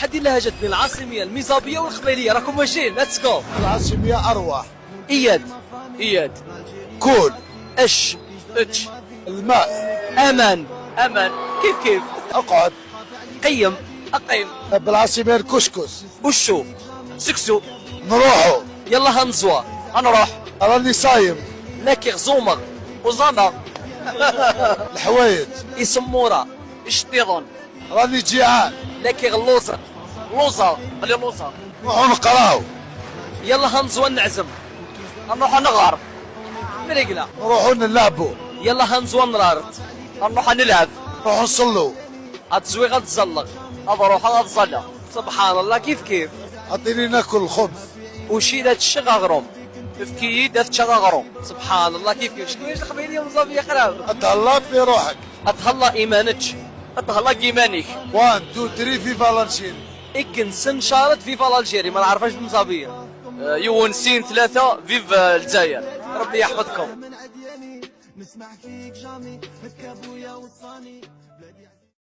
تحدي اللهجات بين العاصميه الميزابيه والقبيليه. راكم ماشيين، let's go. العاصمية أرواح. اياد، اياد. كول. اش، اتش. الماء. امان، امان، كيف كيف. اقعد. قيم، اقيم. بالعاصمية الكسكس. وشو، سكسو. نروحو. يلا هنزوا، هنروح. راني صايم. لكي غزومر وزانا. الحوايج. يسمورا اشتيضون. راني جيعان. لكي غلوزة، لوزة، قال لوزة. نروحو نقراو. يلا هنزوا نعزم، نروح نغار مريقلة. نروحو نلعبو. يلا هنزوا نرارت، نروح نلعب. نروحو نصلو. هتزوي غتزلق، اروح غتزلق. سبحان الله، كيف كيف. اعطيني ناكل الخبز. وشي ذات الشغا غروم فكي ذات الشغا غروم. سبحان الله، كيف كيف. شكون القبيليه والمزابيه قراب. اتهلا في روحك. اتهلا ايمانك، اتهلا ايمانك. 1 2 3، viva l'Algérie. اكن سن شارت viva l'Algérie، ما نعرفهاش بالمزابيه. يون سين ثلاثة، vive الجزائر. ربي يحفظكم. من عدياني نسمع فيك jamais هكا بويا وصاني بلادي.